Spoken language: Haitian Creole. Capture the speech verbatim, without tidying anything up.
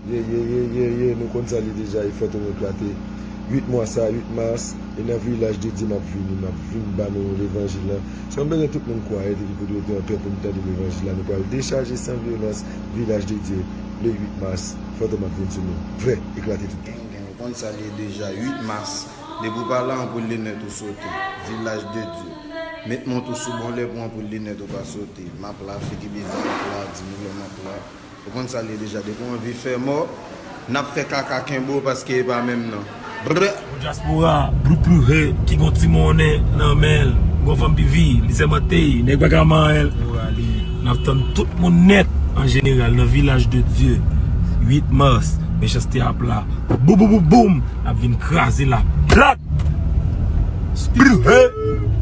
Ye, ye, ye, ye, ye, nou konn sa li deja, e fòtoman eklate. Uit mwa sa, uit mas, e nan Vilaj de Dye m ap vini, m ap vin ba nou levanjil la. Sa m bezwen tout moun kwè, e ki pou dwe te anpè pou n tande levanjil la. Nou pral dechaje san vyolans, Vilaj de Dye, le uit mas, fòtoman ap vin sou nou. Vrè, eklate tout. Gang, gang, ou konn sa li ye deja, uit mas. Depi w pa la, anpoul linèt ou sote. Vilaj de Dye. Met mont ou sou bon lè pou anpoul linèt ou pa sote. M ap la, figi biznis ap la, di milyon m ap la. Ou konn sa li ye deja, depi w anvi fè mò, n ap fè kaka kenbe w paske e pa menm nan. Brr! Pou dyaspora, Blue Blue Hey, ki gon ti monnen nan men l, gon fanm pivi, li sèmante, nèg pa ka manyen l. N ap tann tout moun nèt, an jeneral, nan Vilaj de Dye, uit mas, mechanste ap la. Boum, boum, boum, boum, n ap vin kraze la. Plat! Blue Hey!